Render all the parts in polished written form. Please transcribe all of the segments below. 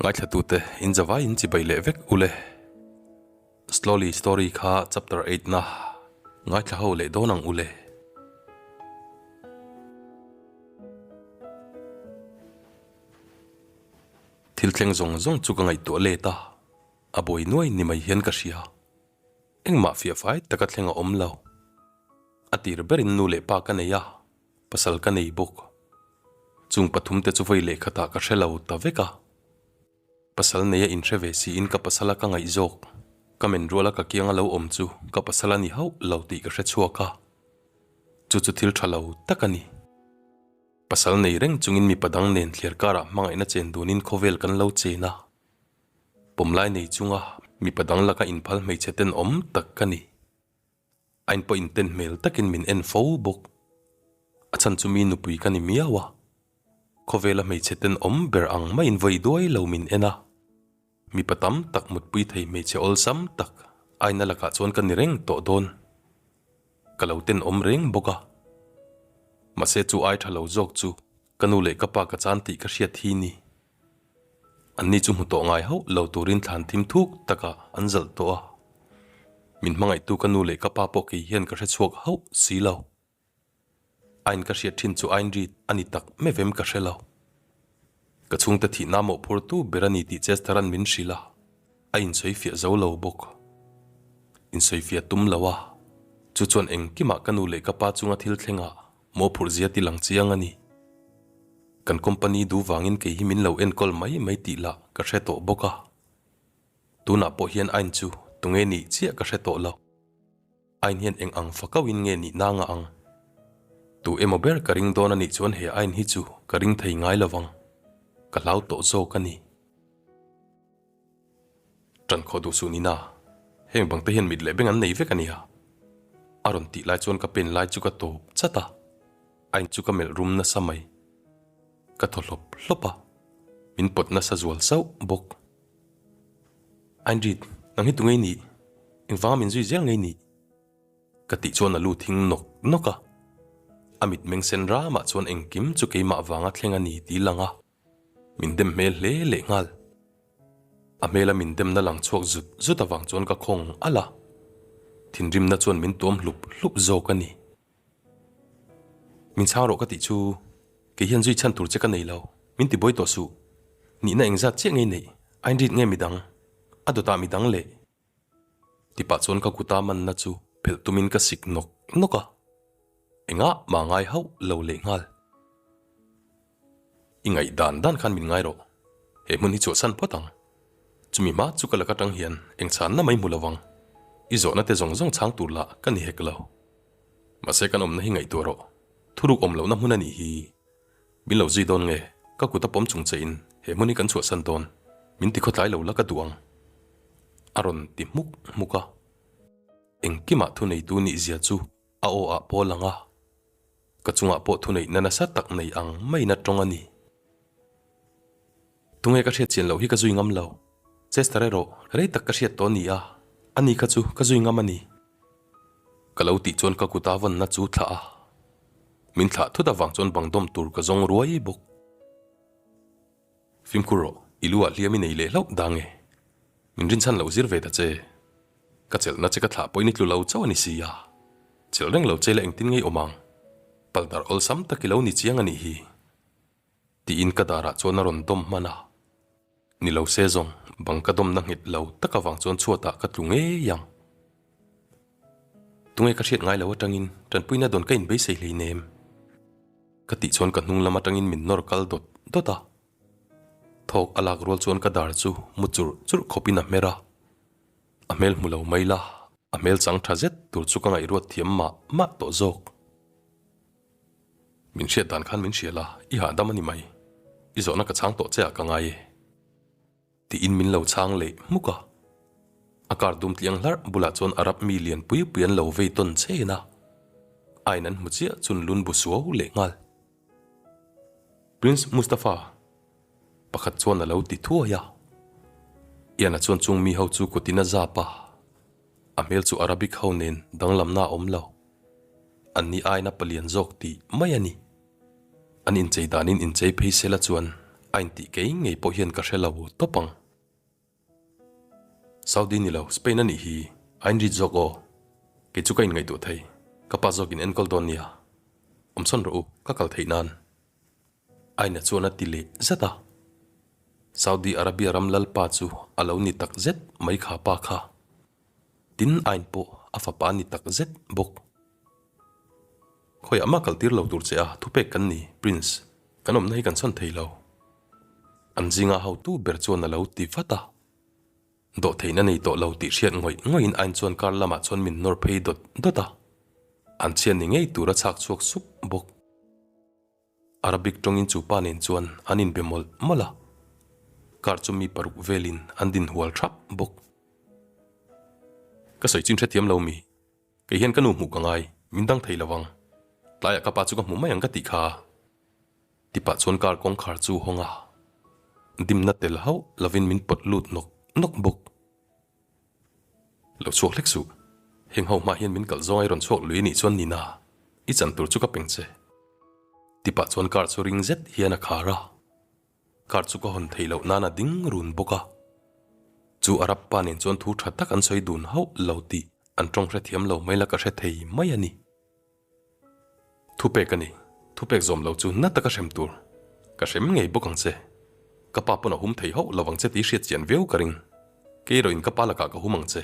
Ngaithlatute in zavai in chibai leh vek ule. Slowly story kha chapter 8 na ngaithla ho leh dawn ang ule. Thil thleng zawng zawng chu ka ngaihtuah let a, a buai nuai ni mai hian ka hria. Engmah fiah fai taka thleng a awm lo. A tir berin nu leh pa ka nei a, pasal ka nei bawk. Chung pathumte chu vawi lehkhatah ka hre lo ta vek a. Pasal neia inhre ve siin ka pasala ka ngaih zawk. Ka men ruala ka kianga lo awm chu ka pasal a ni hauh lo tih ka hre chhuak a. Chu chu thil tha lo tak a ni. Pasal nei reng chungin mipa dang nen thliar karah hmangaihna chen dunin khawvel kan lo chen a. Pawmlai nei chunga mipa dang laka inphal hmeichhe tenawm tak ka ni. A in pawh inten hmel takin min en fo bawk. A chhan chu mi nupui ka ni miau a. Khawvela hmeichhe tenawm ber ang maiin vawi duai lo min en a. Mipa tam tak mutpui thei hmeichhe awlsam tak aina lakah chuan ka ni reng tawh dawn. Ka lo tenawm reng bawk a. Mahse chu ai tha lo zawk chu ka nu leh ka pa ka chan tih ka hriat hi ni. Anni chu hmu tawh ngai hauh lo turin thlan thim thuk takah an zalh tawh a. Min hmangaihtu ka nu leh ka pa pawh kei hian ka hre chhuak hauh si lo. Ain ka hriat thin chu Ain ri a ni tak mevem ka hre lo. Ka chhungte thihna mawhphurtu ber a ni tih Chester-a'n min hrilh a, a insawifiah zo lo bawk. Insawifiah tum lo a, chu chuan engkimah ka nu leh ka pa chunga thil thlengah mawhphurh zia ti lang chiang a ni. Kan company duh vangin kei hi min lo enkawl mai mai tih lah ka hre tawh bawk a. Tunah pawh hian Ain chu tunge nih chiah ka hre tawh lo. Ain hian eng ang fakauhin nge nih nanga ang? Tu emaw ber ka ring dawn a nih chuan he Ain hi chu ka ring thei ngai lo vang. Ka hlau tawh zawk a ni. Ṭan khawh duh suh nina, heng bang te hian mit leh beng an nei vek a nia. A rawn tih lai chuan ka pen lai chu ka tawp chat a, Ain chu ka melh rum nasa mai. Ka thaw hlawp hlawp a, min pawt nasa zual sauh bawk. Aindrit, nang hi tunge i nih? Engvanga min zui zel nge i nih? Ka tih chuan a lu thing nawk nawk a. A mit meng sen ramah chuan engkim chu keimah vanga thleng a ni tih lang a, min dem hmel hle leh nghal. A hmela min demna lang chhuak zut zut avang chuan ka khawng alh a, thinrimna chuan min tuam hlup hlup zawk a ni. Min chhang rawh ka tih chu kei hian zui chhan tur che ka nei lo, min ti buai tawh suh. Nihna engzat chiah ngei neih, ain rit nge midang, a dawtah midang leh. Tipah chuan ka kuta manna chu phelh tumin ka sik nawk nawk a, engah mah ngai hauh lo leh nghal. I ngaih dan dan khan min ngai rawh, he hmun hi chhuahsan phawt ang. Chumi hma chu ka lak atang hian eng chhanna mai hmu lo vang, i zawhna te zawng zawng chhang tur lah ka ni hek lo. Mahse kan awmna hi ngaihtuah rawh, thuruk awm lohna hmun a nih hi. Min lo zui dawn nge, ka kut a pawm chung che in he hmun hi kan chhuahsan dawn, min ti khawtlai lo la ka duh ang. A rawn ti hmuk hmuk a, engkimah thuneitu nih zia chu a aw ah pawh a lang a, ka chungah pawh thuneihna nasa tak nei ang maiin a tawng a ni. Tunge ka hriat chian loh hi ka zui ngam lo, Chester erawh rei tak ka hriat tawh a ni a, ani kha chu ka zui ngam a ni. Ka lo tih chuan ka kut a vawnna chu thlah a, min thlah thut avang chuan bang dawm tur ka zawng ruai bawk. Fimkhur rawh, i lu ah hliam i nei leh hlauh dang e. Min rinchhan loh zir ve ta che. Ka chelhna che ka thlah pawhin i tlu lo chauh a ni si a. Chelh reng lo che la engtin ngei awm ang. Paldar awlsam tak i lo ni chiang a nih hi. Tiin ka darah chuan a rawn dawm hman a. Ni lo se zawng, bang ka dawmna nghet lo tak avang chuan chhuatah ka tlu ngei ang. Tunge ka hriat ngai lo atangin tanpuina dawn ka inbeisei hleinem. Ka tih chuan ka hnung lam atangin min nawr kal dawt dawt a. Thawk a lak rual chuan ka dar chu mu churh churh khawpin a hmer a. A hmel hmu lo mai la, a hmel chang tha zet tur chu ka ngaihruat thiam mah mah tawh zawk. Min hriat dan khan min hria la, i hahdam a ni mai. I zawhna ka chhang tawh che ah ka ngai e. Tiin min lo chhang leh hmuk a. A car dum tliang hlarh bulah chuan Arab mi lian pui pui an lo vei tawn chen a. Ain an hmu chiah chun lun bu suau leh nghal. Prince Mustafa pakhat chuan a lo ti thuai a. Ian-a chuan chung mi ho chu kutin a zap a. A hmel chu Arabic ho nen danglamna a awm lo. An ni aina palian zawk tih mai a ni. An inchei danin inchei phei sela chuan A intih kei ngei pawh hian ka hre lo tawp ang. Saudi ni lo, Spain a nih hi. A inrit zawk aw. Kei chu ka inngaihtuah thei. Ka pa zawkin enkawl dawn nia. Awmsawn rawh u, ka kal theih nan. Aina chuan a ti leh zat a. Saudi Arabia ram lalpa chu a lo ni tak zet mai kha pa kha. Tin Ain pawh a fapa a ni tak zet bawk. Khawiah mah kal tir lo tur che a thupek kan ni, Prince. Kan awmna hi kan chhan thei lo. An zinga hotu ber chuan a lo ti vat a. Dawhtheihna nei tawh lo tih hriat ngawih ngawihin Ain chuan car lamah chuan min nawr phei dawt dawt a. An chhiat ni ngei tur a chhak chhuak sup bawk. Arabic tawngin chu pa nen chuan an inbe mawlh mawlh a, car chu mi paruk velin an din hual thap bawk. Ka sawi chin hrethiam lo mi, kei hian ka nu hmuh ka ngai, min dang thei lo ang. Tlaiah ka pa chu ka hmu mai ang ka tih kha. Tipah chuan car kawngkhar chu hawng a, dimna tel hauh lovin min pawt lut nawk nawk bawk. Lo chhuak hlek suh. Heng ho hma hian min kalh zawng a i rawn chhuak lui anih chuan Nina, i chan tur chu ka peng che. Tipah chuan car chu ring zet hian a khar a. Car chu ka hawn theih loh nan a ding run bawk a. Chu Arab pa nen chuan thu tha tak an sawi dun hauh lo tih an tawng hrethiam lo mai la ka hre thei mai a ni. Thupek a ni. Thupek zawm lo chu na taka hrem tur. Ka hrem ngei bawk ang che. Ka pa pawn a hum thei hauh lo ang che tih hriat chian viau ka ring. Kei erawh in ka pa lakah ka hum ang che.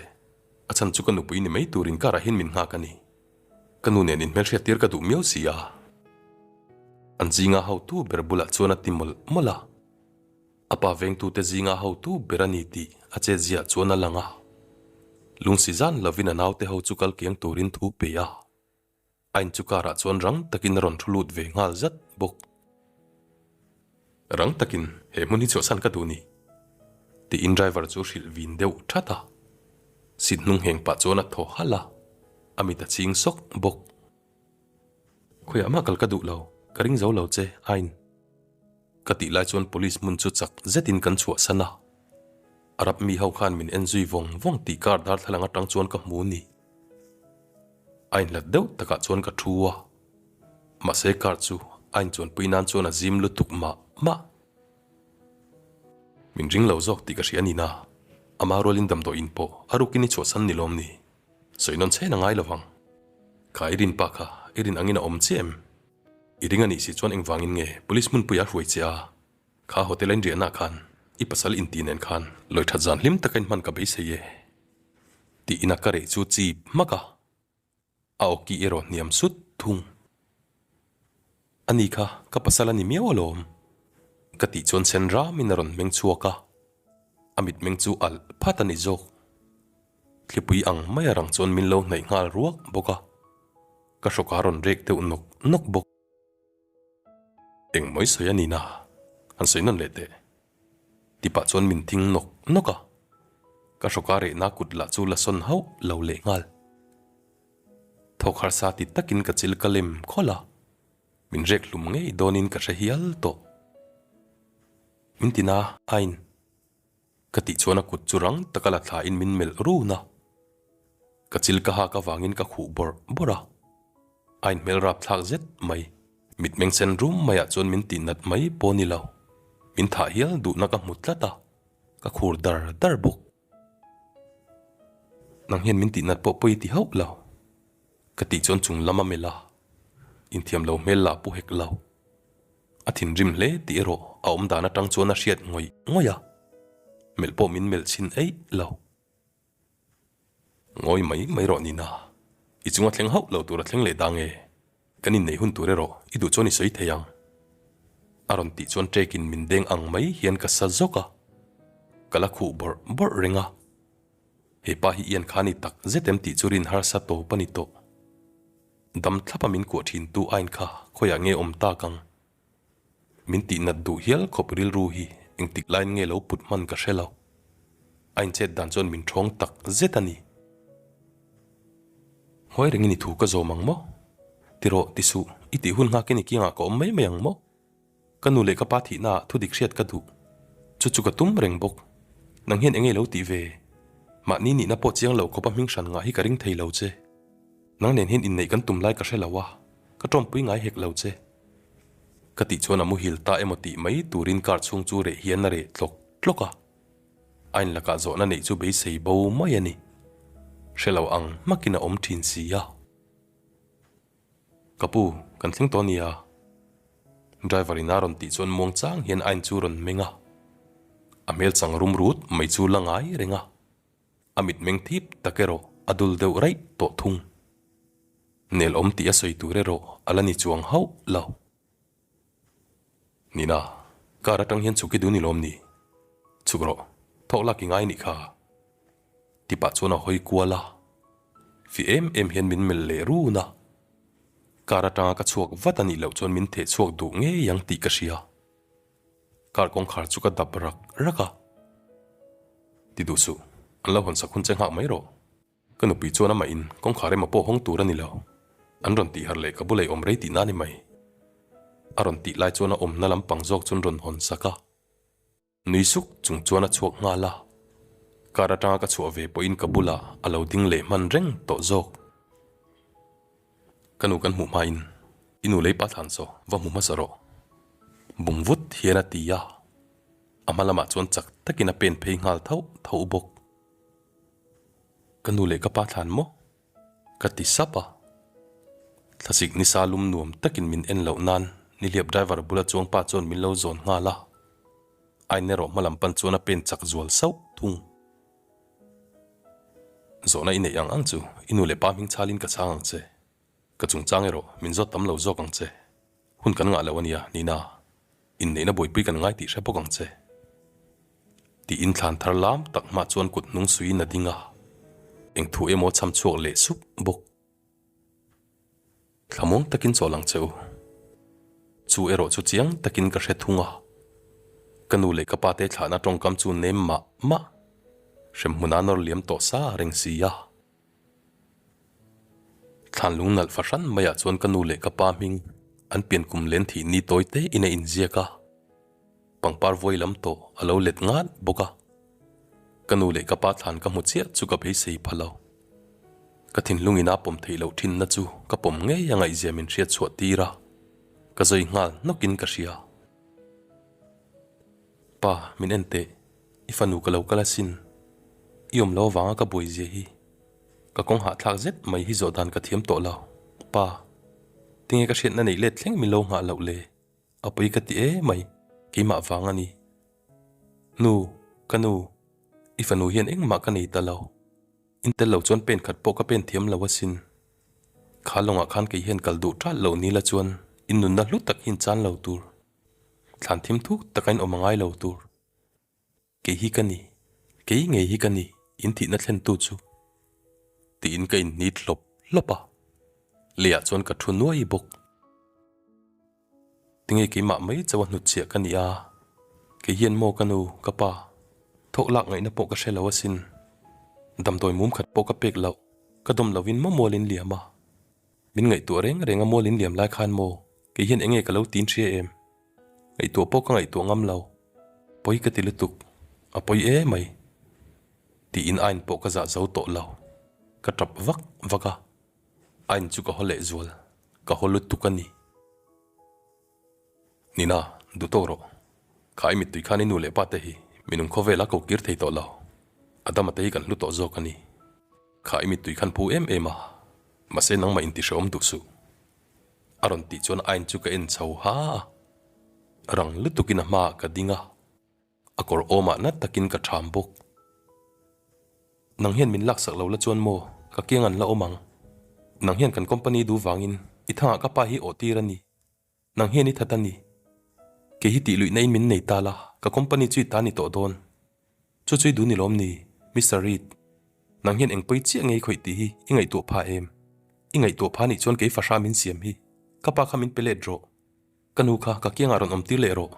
A chhan chu ka nupui ni mai turin karah hian min nghak a ni. Ka nu nen inhmelhriat tir ka duh miau si a. An zinga hotu ber bulah chuan a ti mawlh mawlh a. A pa vengtute zinga hotu ber a ni tih a chetziah chuan a lang a. Lungsi zan lovin a naute ho chu kal kiang turin thu pe a. A in chu karah chuan rang takin a rawn thu lut ve nghal zat bawk. Rang takin he hmun hi chhuahsan ka duh ni tiin driver chu hrilh vin deuh that a. Seat hnung ngheng pah chuan a thaw halh a, a mit a ching sawk bawk. Khawiah mah kal ka duh lo, ka ring zo lo che, Ain. Ka tih lai chuan police hmun chu chak zetin kan chhuahsan a. Arab mi ho khan min en zui vawng vawng tih car darthlalang atang chuan ka hmu ni. A inhlat deuh takah chuan ka thu a, mahse car chu a inchuanpui nan chuan a zim lutuk mah mah. Min ring lo zawk tih ka hria ni na, ama rualin damdawi in pawh a rukin i chhuahsan ni lawm ni? Sawi nawn chhen a ngai lo vang. Kha i rin pa kha i rin angin a awm chiah em? I ring a nih si chuan engvangin nge police hmunpui a hruai che a? Kha hotel a inriahna khan i pasal inti nen khan lawi that zan hlim taka inhman ka beisei e. Tiin a ka reh chu chip hmak a, a awki erawh hniam sut thung. Ani kha ka pasal a ni miau alawm ka tih chuan sen ramin a rawn meng chhuak a, a mitmeng chu alh phat a ni zawk. Thlipui ang mai a rang chuan min lo hnaih nghal ruak bawk a, ka hrawk a rawn rek deuh nawk nawk bawk. Eng mawi sawi a ni na, han sawi nawn leh teh. Tipah chuan min thing nawk nawk a, ka hrawka rehna kut lah chu la sawn hauh lo leh nghal. Thawk harsa ti takin ka chil ka lem khawlh a, min rek hlum ngei dawnin ka hre hial tawh. Min ti na ain. Ka tih chuan a kut chu rang taka la thlain min melh run a, ka chil ka hak avangin ka khuh bawrh bawrh a, a inhmel rapthlak zet mai. Mitmeng sen rum maiah chuan min tih nat mai pawh ni lo, min thah hial duhna ka hmu tlat a, ka khur dar dar bawk. Nang hian min tih nat pawh pawi ti hauh lo, ka tih chuan chung lam a melh a, inthiam lo hmel lah pu hek lo. A thinrim hle tih erawh a awm dan atang chuan a hriat ngawih ngawih a, melh pawh min melh chhin eih lo. Ngawi mai mai rawh Nina, i chunga thleng hauh lo tur a thleng leh dang e, kan inneih hun tur erawh i duh chuan i sawi thei ang. A rawn tih chuan ṭekin min deng ang mai hian ka sa zawk a, ka la khuh bawrh bawrh reng a. He pa hi Ian kha a ni tak zet em tih chu rin harsa tawp a ni tawh. Dam thlapa min kuah thin tu ain kha khawiah nge awm tak ang? Min tih nat duh hial khawp rilru hi engtik laiin nge lo put hman ka hre lo. A inchet dan chuan min thawng tak zet a ni. Ngawi rengin i thu ka zawm ang maw? Ti rawh, ti suh, i tih hun nghakin i kiangah ka awm mai mai ang maw? Ka nu leh ka pa thihnaah thudik hriat ka duh. Chu chu ka tum reng bawk. Nang hian enge lo tih ve? Mahni nihna pawh chiang lo khawpa hming hran ngah hi ka ring thei lo che. Nang nen hian inneih kan tum lai ka hre lo a, ka tawmpui ngai hek lo che. Ka tih chuan a muhil ta emaw tih mai turin car chhung chu reh hian a reh tlawk tlawk a. A inlakah zawhna neih chu beisei bo mai a ni. Hre lo ang hmakin a awm thin si a. Ka pu, kan thleng tawh nia. Driver in a rawn tih chuan muang chang hian a in chu rawn meng a. A hmel chang rum rut mai chu la ngai reng a. A mitmeng thip tak erawh a dul deuh raih tawh thung. Nel awm tih a sawi tur erawh a la ni chuang hauh lo. Nina, car atang hian chhuk i duh ni lawm ni? Chhuk rawh, thawk lak i ngai nih kha. Ti pah chuan a hawi kual a, fi em em hian min melh leh run a. Car atanga ka chhuak vat a nih loh chuan min theh chhuak duh ngei ang tih ka hria. Car kawngkhar chu ka dap rak rak a. Ti duh suh, an lo hawn sak hun che nghak mai rawh. Ka nupui chuan amah in kawngkhar emaw pawh hawng tur a ni lo. An rawn tih harh leh ka bulei awm rei tihna a ni mai. A rawn tih lai chuan a awmna lampang zawk chuan rawn hawn sak a. Nui suk chung chuan a chhuak nghal a. Car atanga ka chhuah ve pawhin ka bulah a lo ding leh hman reng tawh zawk. Ka nu kan hmuh hmain i nu lei pa thlan saw va hmu hmasa rawh. Bung vut hian a ti a. A hma lamah chuan chak takin a pen phei nghal thauh thauh bawk. Ka nu leh ka pa thlan maw? Ka ti sap a. Thlasik nisa lum nuam takin min en loh nan nihliap driver bula chuang pa chuan min lo zawn nghal a. Ain erawh hma lam pan chuan a pen chak zual sauh thung. Zawhna i neih ang ang chu i nu leh pa hming chhalin ka chhang ang che. Ka chungchang erawh min zawt tam lo zawk ang che. Hun kan ngah lo a nia, Nina. Inneihna buaipui kan ngai tih hre bawk ang che. Tiin thlan thar lam tak hmah chuan kut hnung suiin a ding a, eng thu emaw chham chhuak leh sup bawk. Thlamuang takin chawl ang che u. Chu erawh chu chiang takin ka hre thung a. Ka nu leh ka pa te thlahna tawngkam chu nem mah mah. Hremhmun a nawr liam tawh sa reng si a. Thlan lung nalh fahran maiah chuan ka nu leh ka pa hming an pian kum len thih ni tawi te in a inziak a, pangpar vawi lam tawh a lo let ngat bawk a. Ka nu leh ka pa thlan ka hmu chiah chu ka beisei pha lo. Ka thinlung ina pawm theih loh thinna chu ka pawm ngei a ngaihzia min hriat chhuah tir a, ka zawi nghal hnawkin ka hria. Pa, min en teh. I fanu ka lo kal asin. I awm lo avanga ka buai zia hi. Ka kawng hahthlak zet mai hi zawh dan ka thiam tawh lo. Pa, tinge ka hriatna neih let thleng min lo nghah loh le? A pawi ka ti e mai, keimah vang a ni. Nu, ka nu, i fanu hian engmah ka nei ta lo. In tel lo chuan pen khat pawh ka pen thiam lo asin. Kha lawngah khan kei hian kal duh ṭalh loh ni la chuan in nunna hlu tak hi in chan lo tur. Thlan thim thuk taka in awm a ngai lo tur. Kei hi ka ni, kei ngei hi ka ni in thihna thlentu chu. Tiin ka inhnit hlawp hlawp a, leiah chuan ka thu nuai bawk. Tinge keimah mai chauh a hnutchhiah ka ni a, kei hian maw ka nu, ka pa, thawk lak ngaihna pawh ka hre lo asin. Damdawi mum khat pawh ka pek loh, ka dawm lovin maw mual in liam a. Min ngaihtuah reng reng a mual in liam lai khan maw, kei hian enge ka lo tin hria em? Ngaihtuah pawh ka ngaihtuah ngam lo. Pawi ka ti lutuk. A pawi e mai. Tiin Ain pawh ka zah zo tawh lo. Ka tap vak vak a. Ain chu ka haw leh zual. Ka haw lutuk a ni. Nina, duh tawk rawh. Kha i mittui khan i nu leh pa te hi minung khawvel a ko kir thei tawh lo. Adama te hi kan hlu tawh zawk a ni. Kha i mittui khan phu em em a. Mahse nangmah intihrehawm duh suh. A rawn tih chuan Ain chu ka en chho ha a, rang lutukin a hmaah ka ding a, a kawr awmah na takin ka ṭham bawk. Nang hian min laksak lo la chuan maw ka kiang an la awm ang. Nang hian kan company duh vangin i thangah ka pa hi awh tir a ni. Nang hian i that a ni. Kei hi tih luihna in min nei ta la, ka company chu i ta ni tawh dawn. Chu chu i duh ni lawm ni, Mister Reid. Nang hian eng pawi chiah nge i khawih tih hi i ngaihtuah pha em? I ngaihtuah pha nih chuan kei fahra min siam hi. Ka pa kha min pe let rawh. Ka nu kha ka kiangah rawn awm tir leh rawh.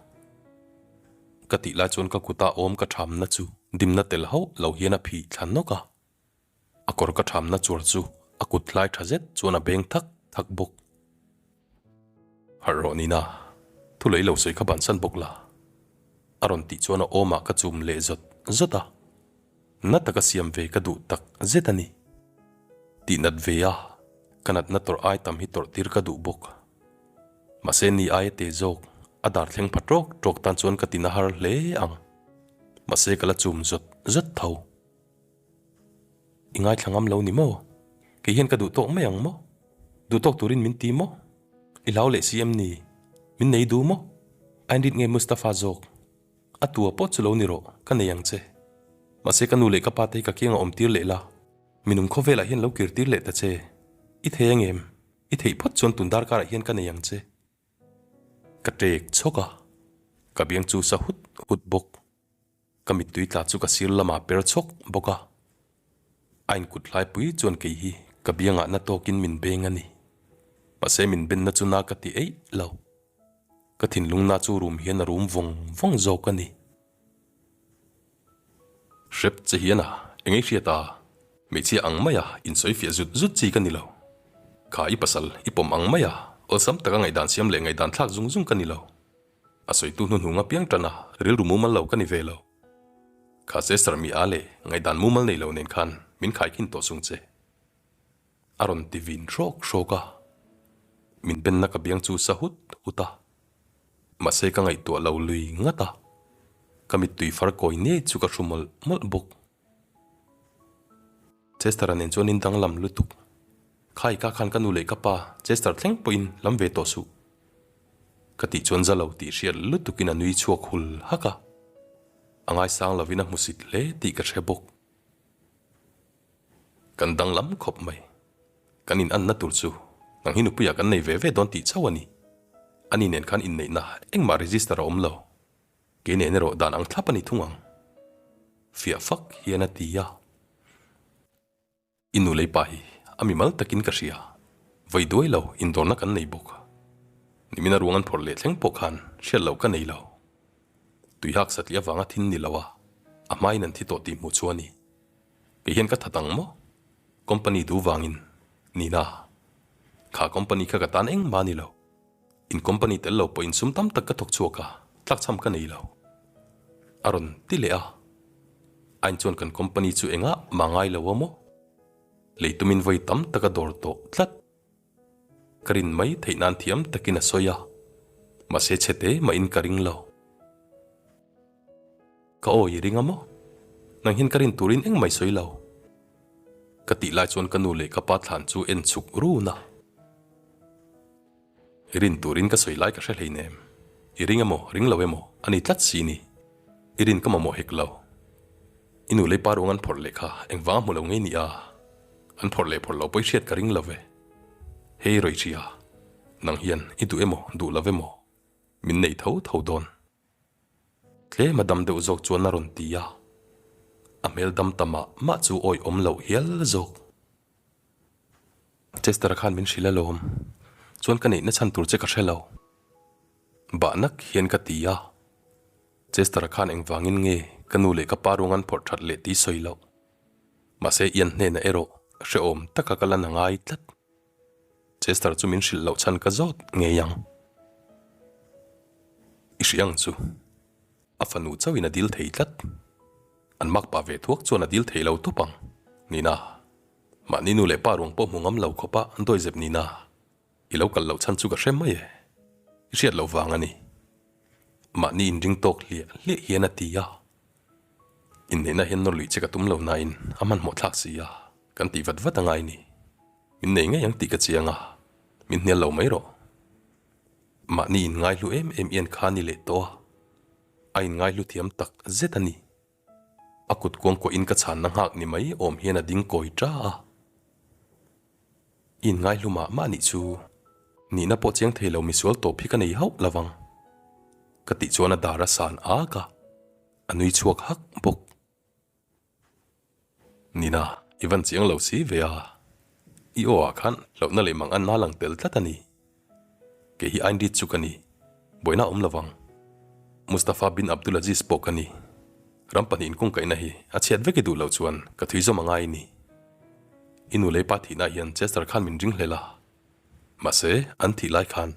Ka tih lai chuan ka kuta awm ka thamna chu dimna tel hauh lo hian a phih thla nawk a. A kawr ka thamna chuar chu a kut hlai tha zet chuan a beng thak thak bawk. Harh rawh Nina, thu lei lo sawi kha bansan bawk la. A rawn tih chuan a awmah ka chum leh zawt zawt a. Na taka siam ve ka duh tak zet a ni. Tih nat ve a, ka natna tawrh ai tam hi tawrh tir ka duh bawk. Mahse ni aia te zawk. A dar thleng pha tawk tawk tan chuan ka tina har hle ang. Mahse ka la chum zawt zawt tho. I ngaithla ngam lo ni maw? Kei hian ka duh tawk mai ang maw? Duh tawk turin min ti maw? I hlau leh si em ni? Min nei duh maw? Ain rit nge Mustafa zawk? A tua pawh chu lo ni rawh, ka nei ang che. Mahse ka nu leh ka pa te hi ka kiangah awm tir leh la, minung khawvelah hian lo kir tir leh ta che. I thei ang em? I theih phawt chuan tun darkarah hian ka nei ang che. Ka tek chhawk a, ka biang chu sa hut hut bawk. Ka mittui tla chu ka sir lamah per chhawk bawk a. A inkut hlaipui chuan kei hi ka biangah na tawkin min beng a ni. Mahse min benna chu na ka ti eih lo. Ka thinlungna chu rum hian a rum vawng vawng zawk a ni. Hrep che hian a, eng ei hriat a, hmeichhia ang maia insawi fiah zut zut chi ka ni lo. Kha i pasal i pawm ang maia awlsam taka ngaihdan siam leh ngaihdan thlak zung zung ka ni lo. A sawitu hnuhnung apiang tan a, rilru mumal lo ka ni ve lo. Kha Chester mi a leh ngaihdan mumal nei lo nen khan min khaikhin tawh sung che. A rawn ti vin hrawk hrawk a, min benna ka biang chu sa hut hut a, mahse ka ngaihtuah lo lui ngat a, ka mittui far kawi ngei chu ka hru mawlh mawlh bawk. Chester-a nen chuan in danglam lutuk. Khai ka khan ka nu leh ka pa Chester thleng pawhin lam ve tawh suh. Ka tih chuan za lo tih hriat lutukin a nui chhuak hul hak a, a ngaisang lovin a hmusit hle tih ka hre bawk. Kan danglam khawp mai. Kan in anna tur chu nang hi nupuiah kan nei ve ve dawn tih chauh a ni. Ani nen khan inneihna engmah register a awm lo. Kei nen erawh dan ang thlap a ni thung ang. Fiah fak hian a ti a. I nu lei pa hi a mimal takin ka hria. Vawi duai lo indawrna kan nei bawk. Nimina ruang an phawrh leh thleng pawh khan hriat loh ka nei lo. Tuihak satliah avanga thin ni lo a, a hmain an thi tawh tih hmuh chu a ni. Kei hian ka that ang maw? Company duh vangin. Nina. Kha company kha ka tan engmah a ni lo. In company tel lo pawhin sum tam tak ka thawk chhuak a, tlakchham ka nei lo. A rawn ti leh a. Ain chuan kan company chu engah mah ngai lo a maw? Lei tumin vawi tam tak a dawr tawh tlat. Ka rin mai theih nan thiam takin a sawi a, mahse chhete mahin ka ring lo. Ka aw i ring a maw? Nang hian ka rin turin engmah i sawi lo. Ka tih lai chuan ka nu leh ka pa thlan chu en chhuk run a. I rin turin ka sawi lai ka hre hleinem. I ring emaw, ring lo emaw, a ni tlat si ni. I rin ka mamawh hek lo. I nu lei pa ruang an phawrh leh kha engvang a hmu lo ngei ni a? An phawrh leh phawrh lo pawh i hriat ka ring lo ve. Hei Roichia, nang hian i duh emaw, duh lo emaw, min nei tho tho dawn. Tlem a dam deuh zawk chuan a rawn ti a, a hmel dam ta mah mah chu awih awm loh hial zawk. Chester-a khan min hrilh alawm, chuan ka neihna chhan tur che ka hre lo. Bahnak hian ka ti a, Chester-a khan engvangin nge ka nu leh ka pa ruang an phawrh that leh tih sawi loh. Mahse Ian hnenah erawh hrehawm taka ka la na ngai tlat. Chester chu min hrilh loh chhan ka zawt ngei ang. I hria ang chu. A fanu chauhin a dil thei tlat. An mak pah ve thuak chuan a dil thei lo tawp ang. Nina. Mahni nu leh pa ruang pawh hmu ngam lo khawpa an dawizep Nina. I lo kal loh chhan chu ka hre mai e. I hriat loh vang a ni. Mahni inring tawk hliah hliah hian a ti a. Inneihna hian nawr luih che ka tum lo nain a hmanhmawh thlak si a, kan tih vat vat a ngai ni. Min nei ngei ang tih ka chiang a, min hnial lo mai rawh. Mahni inngaihlu em em ian kha ni leh tawh a, a inngaihlu thiam tak zet a ni. A kut kuangkuahin ka chhanna nghak ni mai awm hian a ding kawi ta a. I inngaihlu mah mah nih chu nihna pawh chiang thei lo misual tawp hi ka nei hauh lo vang. Ka tih chuan a dar a san ak a, a nui chhuak hak bawk. Nina, i van chiang lo si ve a. I aw ah khan hlauhna leh mang anna lang tel tlat a ni. Kei hi Aindit chu ka ni. Buaina awm lovang. Mustafa bin Abdulaziz pawh ka ni. Ram pahnihin kungkaihna hi a chhiat vek i duh loh chuan ka thui zawm a ngai ni. I nu lei pa thihna hian Chester khan min ring hlel a. Mahse, an thih lai khan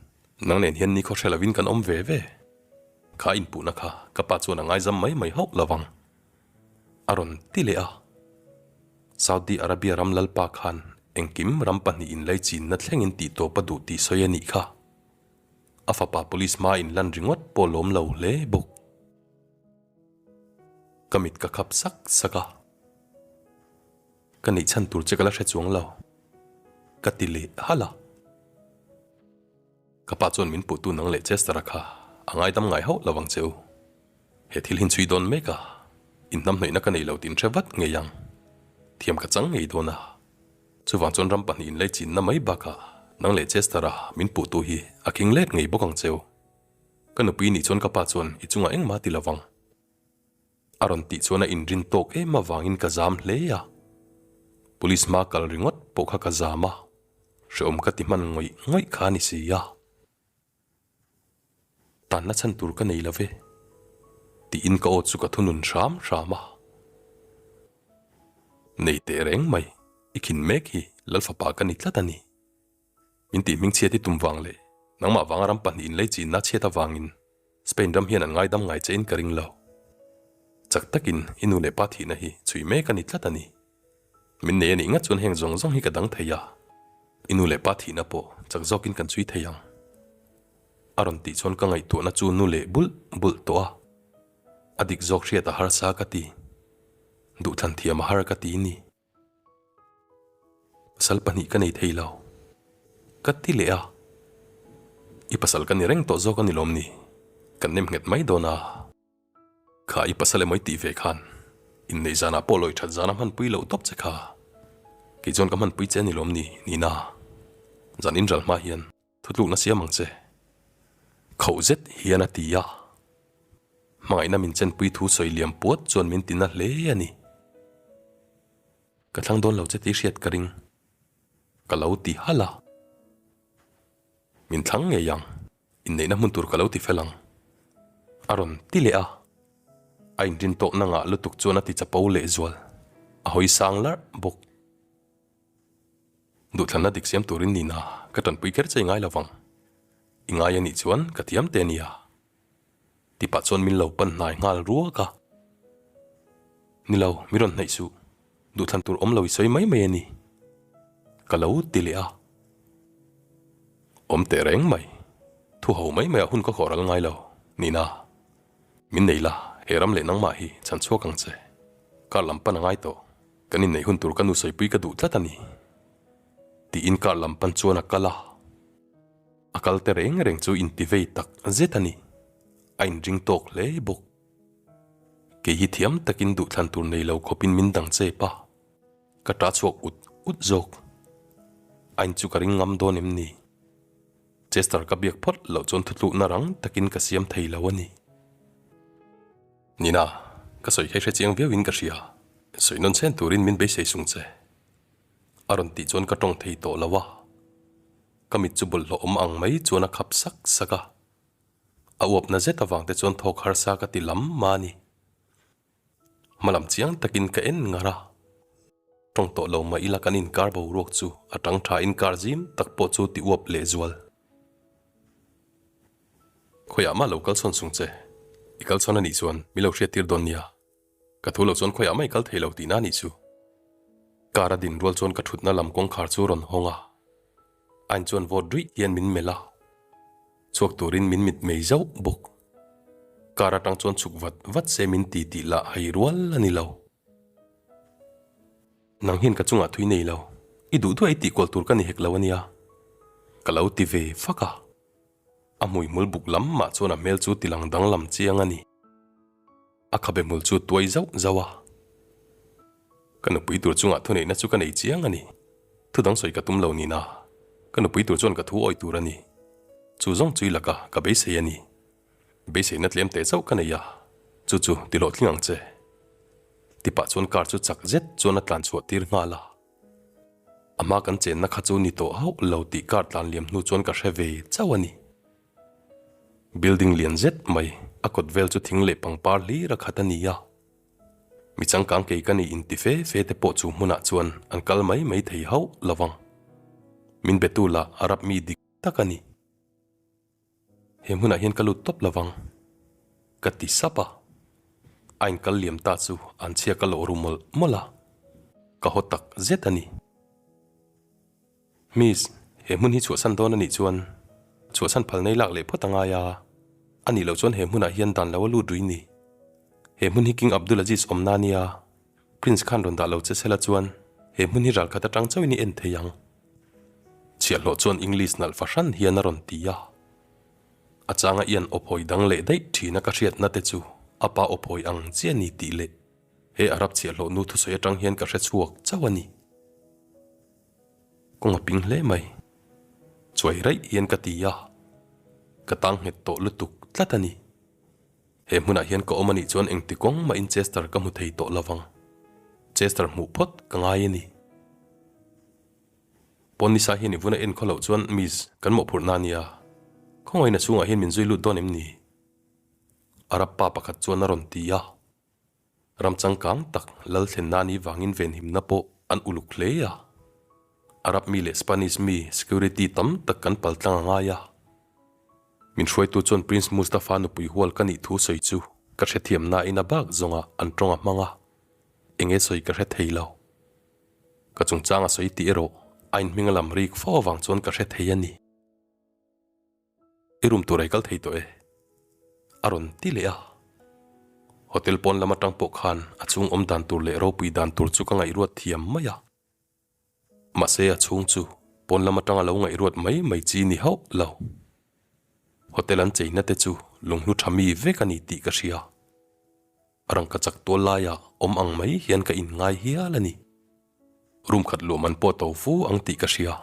nang nen hian nikhaw hre lovin kan awm ve ve. Kha inpuhna kha ka pa chuan a ngaizam mai mai hauh lovang. A rawn ti leh a. Saudi Arabia ram lalpa khan engkim ram pahnihin lei chinna thlengin tih tawp a duh tih sawi a nih kha. A fapa police hma inlan ringawt pawh lawm lo hle bawk. Ka mit ka khap sak sak a. Ka neih chhan tur che ka la hre chuang lo. Ka ti leh halh a. Ka pa chuan min puhtu nang leh Chester-a kha a ngaidam ngai hauh lo vang che u. He thil hin chhui dawn mek a, inhnamhnawihna ka nei lo tih in hre vat ngei ang. Thiam ka chang ngei dawn a. Chuvang chuan ram pahnih inlei chinna mai bakah nang leh Chester-a min puhtu hi a khing let ngei bawk ang che u. Ka nupui nih chuan ka pa chuan i chungah engmah ti lo vang. A rawn tih chuan a inrin tawk em avangin ka zam hle a. Police hma kal ringawt pawh kha ka zam a, hrehawm ka ti hman ngawih ngawih kha a ni si a. Tanna chhan tur ka nei lo ve, tiin ka aw chu ka thunun hram hram a. Nei teh reng mai, i khin mek hi Lalfapa ka ni tlat a ni. Min tih hmingchhiat i tum vang leh nangmah vanga ram pahnih inlei chinna chhiat avangin Spain ram hian an ngaidam ngai che in ka ring lo. Chak takin i nu leh pa thihna hi chhui mek a ni tlat a ni. Min nei a nih ngat chuan heng zawng zawng hi ka dang thei a, i nu leh pa thihna pawh chak zawkin kan chhui thei ang. A rawn tih chuan ka ngaihtuahna chu nu leh bulh bulh tawh a, a dik zawk hriat a harsa ka ti. Duhthlan thiam a har ka ti ni. Pasal pahnih ka nei thei lo. Ka ti leh a. I pasal ka ni reng tawh zawk a ni lawm ni? Kan nem nghet mai dawn a. Kha i pasal emaw i tih ve khan inneih zanah pawh lawi that zana hmanpui loh tawp che kha. Kei chuan ka hmanpui che a ni lawm ni? Nina. Zan inral hma hian Thutlukna siam ang che. Khauh zet hian a ti a. Hmangaihna min chenpui thu sawi liam puat chuan min tina hle a ni. Ka thlang dawn lo che tih hriat ka ring. Ka lo ti halh a. Min thlang ngei ang. Inneihna hmun tur ka lo ti fel ang. A rawn ti leh a. A inrin tawkna ngah lutuk chuan a ti chapo lehzual. A hawi sang larh bawk. Duhthlanna dik siam turin nina ka tanpui kher che i ngai lo vang. I ngai a nih chuan ka thiam te ania. Tipah chuan min lo pan hnai nghal ruak a. Ni lo, mi rawn hnaih suh. Duhthlan tur awm lo i sawi mai mai a ni. Ka lo ti leh a. Awm teh reng mai. Thu ho mai maiah hun ka khawh ral ngai lo, Nina. Min nei la, he ram leh nangmah hi chhan chhuak ang che. Kar lam pan a ngai tawh. Kan inneih hun tur ka nu sawipui ka duh tlat a ni. Tiin kar lam pan chuan a kal a. A kal te reng reng chu inti vei tak zet a ni. A inring tawk hle bawk. Kei hi thiam takin duhthlan tur nei lo khawpin min dang chep a. Ka ta chhuak ut ut zawk. A in chu ka ring ngam dawn em ni? Chester ka biak phawt loh chuan thutlukna rang takin ka siam thei lo a ni. Nina, ka sawi kha i hre chiang viau in ka hria. Sawi nawn chen turin min beisei sung che. A rawn tih chuan ka tawng thei tawh lo a. Ka mit chu bawlhhlawh awm ang mai chuan a khap sak sak a. A uapna zet avang te chuan thawk harsa ka ti lam mah a ni. Hmalam chiang takin ka en ngar a. Tawng tawh lo mah ila kan inkar boruak chu a tang tha in kar zim tak pawh chu ti uap leh zual. Khawiah mah lo kal chhawn sung che. I kal chhawn a nih chuan mi lo hriat tir dawn nia. Ka thu lo chuan khawiah mah i kal thei lo tihna a nih chu. Car a din rual chuan ka thutna lam kawngkhar chu rawn hawng a. Ain chuan vawt ruih hian min melh a. Chhuak turin min mit mei zauh bawk. Car atang chuan chhuk vat vat se min ti tih lah hai rual a ni lo. Nang hian ka chungah thui nei lo. I duh duah i tih kual tur ka ni hek lo a nia. Ka lo ti ve fak a. A hmuihmul buk lam mah chuan a hmel chu tilang danglam chiang a ni. A khabe hmul chu tuai zauh zauh a. Ka nupui tur chungah thuneihna chu ka nei chiang a ni. Thu dang sawi ka tum lo nina, ka nupui tur chuan ka thu awih tur a ni. Chu zawng chui laka ka beisei a ni. Beiseina tlem teh chauh ka nei a, chu chu ti hlawhtling ang che. Tipah chuan car chu chak zet chuan a tlan chhuah tir nghal a. A hma kan chenna kha chu ni tawh hauh lo tih car tlan liam hnu chuan ka hre ve chauh a ni. Building lian zet mai, a kawt vel chu thing leh pangpar hlir a khat a ni a. Mi changkang kei ka ni inti fe fe te pawh chu hmunah chuan an kal mai mai thei hauh lo vang. Min betu lah Arab mi dik tak a ni. He hmunah hian ka lut tawp lo vang, ka ti sap a. A inkal liam ta chu an chhia ka lawh ru mawlh mawlh a, ka haw tak zet a ni. Miss, he hmun hi chhuahsan dawn a nih chuan Chhuahsan phal nei lak leh phawt a ngai a, a nih loh chuan he hmunah hian dan lo a lut rui ni. He hmun hi King Abdulaziz awmna a nia, Prince khan rawn dah lo che sela chuan he hmun hi ralkhat atang chauhin i en thei ang. Chhiahhlawh chuan English nalh fahran hian a rawn ti a. A changa i an awphawi dang leh daih thina ka hriatna te chu a pa awphawi ang chiah ni tih leh he Arab chhiahhlawh nu thusawi atang hian ka hre chhuak chauh a ni. Kawng a ping hle mai. Chuai raih hian ka ti a, ka tang nghet tawh lutuk tlat a ni. He hmunah hian ka awm a nih chuan engti kawng mahin Chester ka hmu thei tawh lovang. Chester hmuh phawt ka ngai a ni. Pawn nisa hian i vun a en khaw loh chuan Miss, kan mawhphurhna a nia. Khawngaihna chhungah hian min zui lut dawn em ni? Arab pa pakhat chuan a rawn ti a. Ram changkang tak lal thlenna ni vangin venhimna pawh an uluk hle a. Arab mi leh Spanish mi security tam tak kan pal tlang a ngai a. Min hruaitu chuan Prince Mustafa nupui hual ka nih thu sawi chu ka hrethiam nain a bak zawngah an tawng a hmang a, enge sawi ka hre thei lo. Ka chungchang a sawi tih erawh a inhming a lam rik fo avang chuan ka hre thei a ni. I room tur ei kal thei tawh e. A rawn ti leh a. Hotel pawn lam atang pawh khan a chhung awm dan tur leh ropui dan tur chu ka ngaihruat thiam mai a. Mahse a chhung chu pawn lam atanga lo ngaihruat mai mai chi ni hauh lo. Hotel an cheina te chu lunghlu tha mi vek a ni tih ka hria. Rangka chak tual laia awm ang mai hian ka inngai hial a ni. Room khat luah man pawh to fu ang tih ka hria.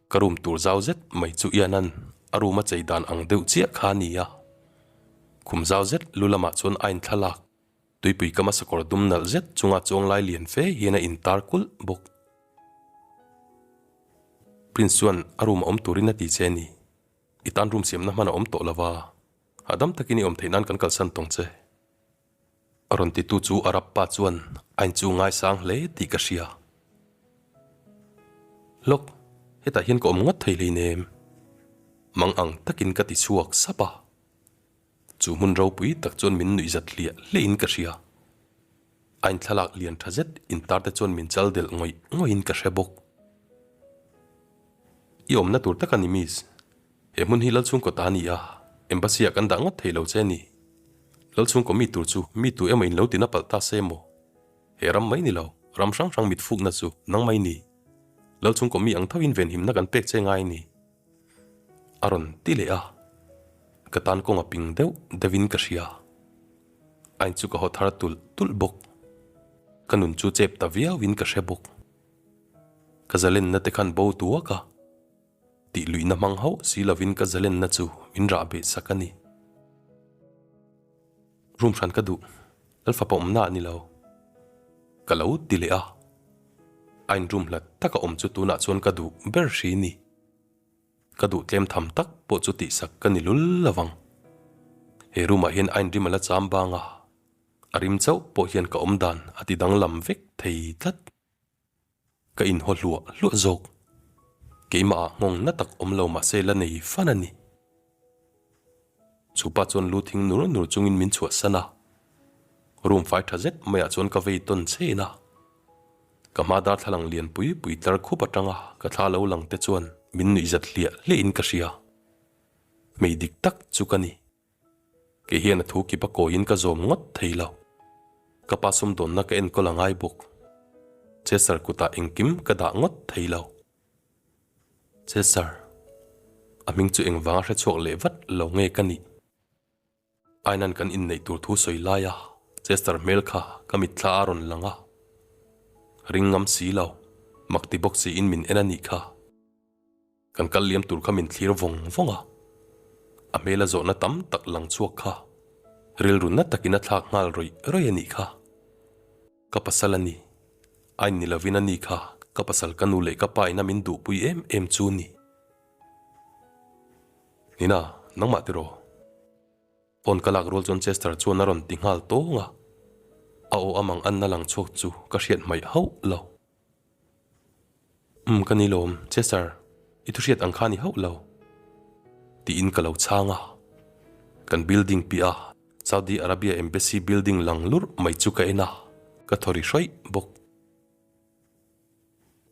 Ka room tur zau zet mai chu Ian-a'n a room a chei dan ang deuh chiah kha a ni a. Khum zau zet lu lamah chuan a inthlalak, tuipui kama sakawr dum nalh zet chunga chuang lai lian fe hian a intar kulh bawk. Prince chuan a room a awm turin a ti che a ni. I tan room siamna hman a awm tawh lo va, hahdam takin i awm theih nan kan kalsan tawng che. A rawn titu chu Arab pa chuan a inchu ngaisang hle tih ka hria. Lawk, hetah hian ka awm ngawt thei hleinem. Mang ang takin ka ti chhuak sap a. Chu hmun ropui tak chuan min nuih zat hliah hliahin ka hria. A inthlalak lian tha zet intar te chuan min chal delh ngawih ngawihin ka hre bawk. I awmna tur tak a ni Miss. He hmun hi Lalchhungkaw ta a ni a, Embassy ah kan dah ngawt thei lo che a ni. Lalchhungkaw mi tur chu mi tu emaw in lo tina palh ta se maw? He ram mai ni lo, ram hrang hrang mit fukna chu nang mai ni. Lalchhungkaw mi ang thoin venhimna kan pek che ngai a ni. A rawn ti leh a, ka tan kawng a ping deuh deuhin ka hria. A in chu ka haw thar tulh tulh bawk. Ka nun chu chep ta viauin ka hre bawk. Ka zalenna te khan bo duak a. Tih luihna hmang hauh si lovin ka zalenna chu min rah beh sak a ni. Room hran ka duh, Lalfapa awmna a ni lo. Ka lo ti leh a. A in room hlat taka awm chu tunah chuan ka duh ber hri ni. Ka duh tlem tham tak pawh chu tihsak ka ni lul lovang. He room ah hian a inrim a la cham bang a, a rim chauh pawh hian ka awm dan a ti danglam vek thei tlat. Ka inhaw hluah hluah zawk. Keimah ah nghawng na tak awm lo mahse la nei fan a ni. Chu pa chuan lu thing nur nur chungin min chhuahsan a. Room fai tha zet maiah chuan ka vei tawn chein a. Ka hma darthlalang lian pui pui tlar khup atanga ka thla lo lang te chuan min nuih zat hliah hliahin ka hria. Hmei dik tak chu ka ni. Kei hian a thu kip a kawiin ka zawm ngawt thei lo. Ka pa sumdawnna ka enkawl a ngai bawk. Chesar kutah engkim ka dah ngawt thei lo. Chesar, a hming chu engvanga hre chhuak leh vat lo nge ka nih? Ainan kan inneih tur thu sawi laia Chester hmel kha ka mitthla a rawn lang a. Ring ngam si lo, mak ti bawk siin min en a nih kha. Kan kal liam tur kha min thlir vawng vawng a, a hmela zawhna tam tak lang chhuak kha rilru na takin a thlak nghal rawih rawih a nih kha. Ka pasal a ni, a in ni lovin a ni kha ka pasal ka nu leh ka pa ina min duhpui em em chu ni. Nina, nangmah tiraw? Phone ka lak rual chuan Chester chuan a rawn ti nghal tawng a, a aw amang anna lang chhuak chu ka hriat hmaih hauh lo. Umm ka ni lawm, Chester, i thu hriat ang kha ni hauh lo. Tiin ka lo chhang a. Kan building piah a Saudi Arabia Embassy building lang lurh mai chu ka en a, ka thaw ri hrawih bawk.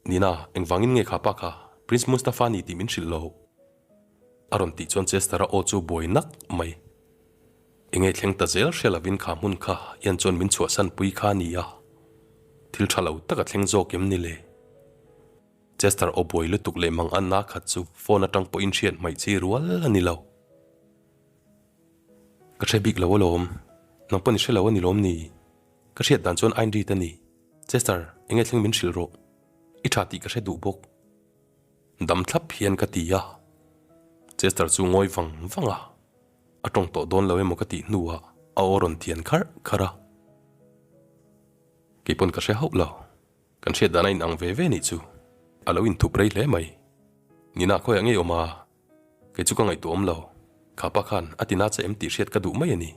Nina, engvangin nge kha pa kha Prince Mustafa ni tih min hrilh lo? A rawn tih chuan Chester-a aw chu buai nak mai. Enge thleng ta zel hria lovin kha hmun kha Ian chuan min chhuahsan pui kha a ni a. Thil tha lo tak a thleng zawk em ni le? Chester aw buai lutuk leh mang anna khat chu phone atang pawhin hriat hmaih chi rual a ni lo. Ka hre bik lo alawm. Nang pawn i hre lo a ni lawm ni? Ka hriat dan chuan Ain Reed a ni. Chester, enge thleng min hrilh rawh. I tha tih ka hre duh bawk. Dam thlap hian ka ti a. Chester chu ngawi vang vang a. A tawng tawh dawn lo emaw ka tih hnuah a aw rawn thian kharh kharh a. Kei pawn ka hre hauh lo. Kan hriat dan a inang ve ve nih chu. A lo inthup rei hle mai. Nina khawiah ngei awm a? Kei chu ka ngaihtuah awm lo. Kha pa khan a tina che em tih hriat ka duh mai a ni.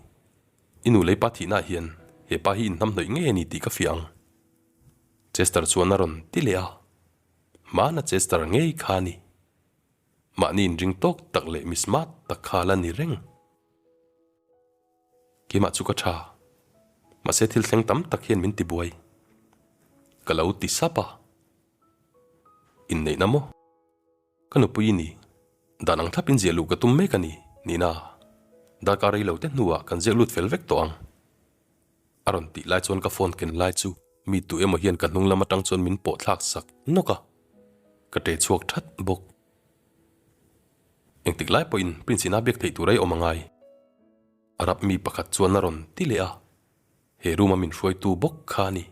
I nu lei pa thihnaah hian he pa hi inhnamhnawih ngei a ni tih ka fiah ang. Chester chuan a rawn ti leh a. Hmana Chester ngei kha a ni. Mahni inring tawk tak leh mi smart tak kha la ni reng. Keimah chu ka tha. Mahse thil thleng tam tak hian min tibuai. Ka lo ti sap a. Inneihna maw? Ka nupui i ni. Dan ang thlapin ziah luh ka tum mek a ni, Nina. Darkar rei lo te hnuah kan ziak lut fel vek tawh ang. A rawn tih lai chuan ka phone ken lai chu mi tu emaw hian ka hnung lam atang chuan min pawh thlak sak nawk a. Ka ṭe chhuak that bawk. Engtik lai pawhin Prince ina biak theih tur ei awm a ngai. Arab mi pakhat chuan a rawn ti leh a. He room a min hruaitu bawk kha a ni.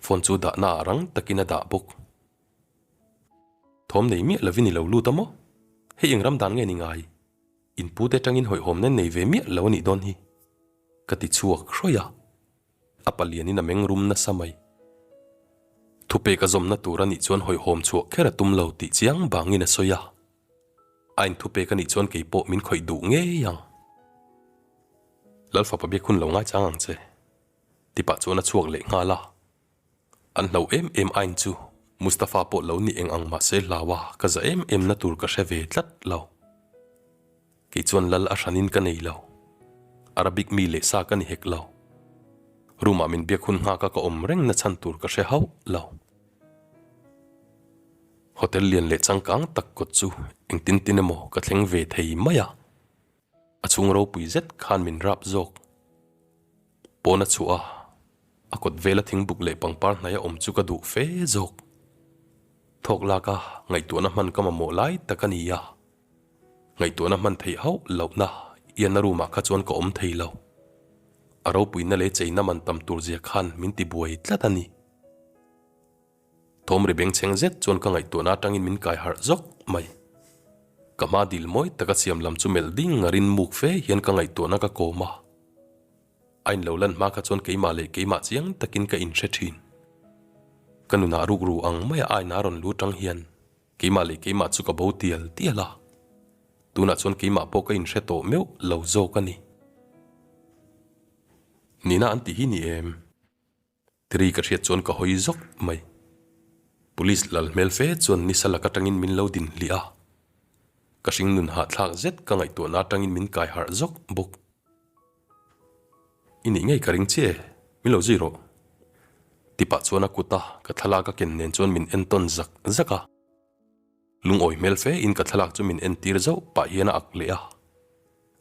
Phone chu dahna ah rang takin a dah bawk. Thawm nei miah lovin i lo lut a maw? Hei eng ram dan nge ni ngai? In pute atangin hawihhawmna nei ve miah lo a nih dawn hi. Ka ti chhuak hrawih a. A palianin a meng rum nasa mai. Thupek a zawmna tur a nih chuan hawihhawm chhuah kher a tum lo tih chiang bangin a sawi a. A inthupek a nih chuan kei pawh min khawih duh ngei ang. Lalfapa biak hun lo ngaichang ang che. Tipah chuan a chhuak leh nghal a. An hlo em em ain chu Mustafa pawh lo ni eng ang mahse hlau a ka za em em na tur ka hre ve tlat lo. Kei chuan lal a hranin ka nei lo. Arabic mi leh sa ka ni hek lo. Room ah min biak hun nghak a ka awm reng na chhan tur ka hre hauh lo. Hotel lian leh changkang tak kawt chu engtin tin emaw ka thleng ve thei mai a. A chhung ropui zet khan min rap zawk. Pawn a chhuah a, a kawt vela thingbuk leh pangpar hnaia awm chu ka duh fe zawk. Thawk lak a, ngaihtuahna hman ka mamawh lai tak a ni a. Ngaihtuahna hman theih hauh lohna Ian-a room ah kha chuan ka awm thei lo. A ropuina leh cheina man tam tur zia khan min tibuai tlat a ni. Thawm ri bengchheng zet chuan ka ngaihtuahna atangin min kai harh zawk mai. Ka hma dil mawi taka siam lam chu melh ding ngarin muk fe hian ka ngaihtuahna ka kawm a. A inlo lan hma kha chuan keimah leh keimah chiang takin ka inhre thin. Ka nunah rukru ang maia aina rawn lu tang hian keimah leh keimah chu ka bo tial tial a. Tunah chuan keimah pawh ka inhre tawh meuh lo zawk a ni. Nina an tih hi ni em? Tiri ka hriat chuan ka hawi zawk mai. Police lal hmel fe chuan nisa lak atangin min lo din hliah a. Ka hring nun hahthlak zet ka ngaihtuahna atangin min kai harh zawk bawk. I nih ngei ka ring che, min lo zui rawh. Tipah chuan a kut a ka thlalak a ken nen chuan min entawn zak zak a. Lungawi hmel fe in ka thlalak chu min entir zauh pah hian a ak leh a.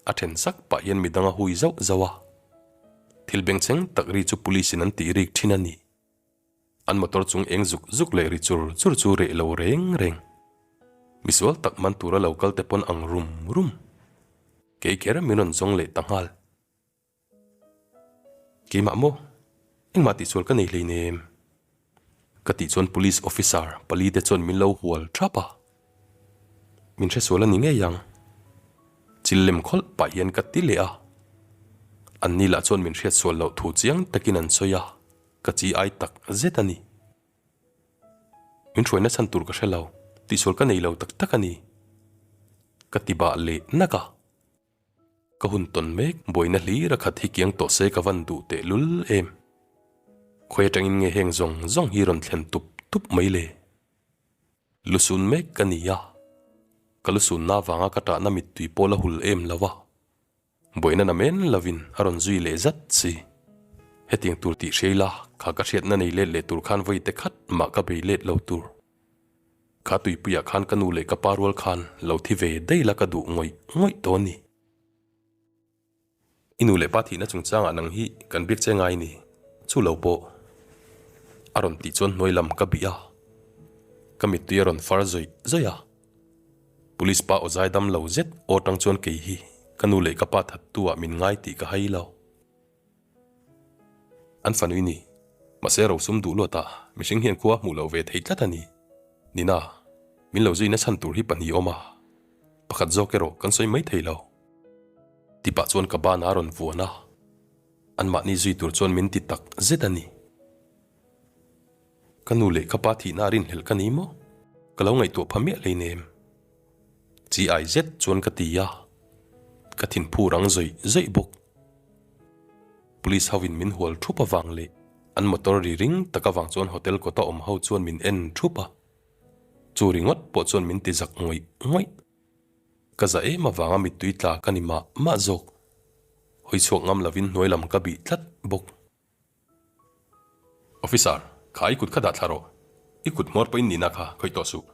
A then sak pah hian midang a hui zauh zauh a. Thil bengchheng tak ri chu police in an tih rik thin a ni. An motor chung eng zuk zuk leh ri chur chur chu reh lo reng reng. Misual tak man tura lo kal te pawn ang rum rum. Kei kher min rawn zawng leh ta nghal. Keimah maw? Engmah tihsual ka nei hleinem. Ka tih chuan police officer pali te chuan min lo hual thap a. Min hresual a ni ngei ang. Chil lem khawlh pah hian ka ti leh a. Anni lah chuan min hriatsual loh thu chiang takin an sawi a, ka chi ai tak zet a ni. Min hruaina chhan tur ka hre lo, tihsual ka nei lo tak tak a ni. Ka ti bah leh nak a. Ka hun tawn mek, buaina hlir a khat hi kiang tawh se ka van duh teh lul em. Khawi atangin nge heng zawng zawng hi rawn thlen tup tup mai le? Lusun mek ka ni a, ka lusunna avanga ka tahna mittui pawh la hul em lo a, buaina na men lovin a rawn zui leh zat si. Hetiang tur tih hria ila, kha ka hriatna nei let leh tur khan vawi te khat mah ka bei let lo tur. Kha tuipuiah khan ka nu leh ka pa rual khan lo thi ve daih la ka duh ngawih ngawih tawh a ni. I nu leh pa thihna chungchangah nang hi kan biak che ngai ni, chu lo pawh. A rawn tih chuan hnuai lam ka bih a, ka mittui a rawn far zawih zawih a. Police pa aw zai dam lo zet aw tang chuan kei hi ka nu leh ka pa thattu ah min ngai tih ka hai lo. An fanui ni. Mahse rosum duh luat ah mihring hian khua hmuh loh ve thei tlat a ni. Nina, min lo zuina chhan tur hi pahnih awm a, pakhat zawk erawh kan sawi mai thei lo. Tipah chuan ka ban a rawn vuan a, anmahni zui tur chuan min ti tak zet a ni. Ka nu leh ka pa thihna a rinhlelh ka ni maw? Ka lo ngaihtuah pha miah hleinem. Chi ai zet chuan ka ti a, ka thinphu rang zawih zawih bawk. Police ho in min hual thup avang leh an motor ri ring tak avang chuan hotel kawta awm ho chuan min en thup a, chu ringawt pawh chuan min ti zak ngawih ngawih. Ka za em avanga mittui tla ka ni mah mah zawk. Hawi chhuak ngam lovin hnuai lam ka bih tlat bawk. Officer, kha i kut kha dah thla rawh. I kut hmawr pawhin nihna kha khawih tawh suh.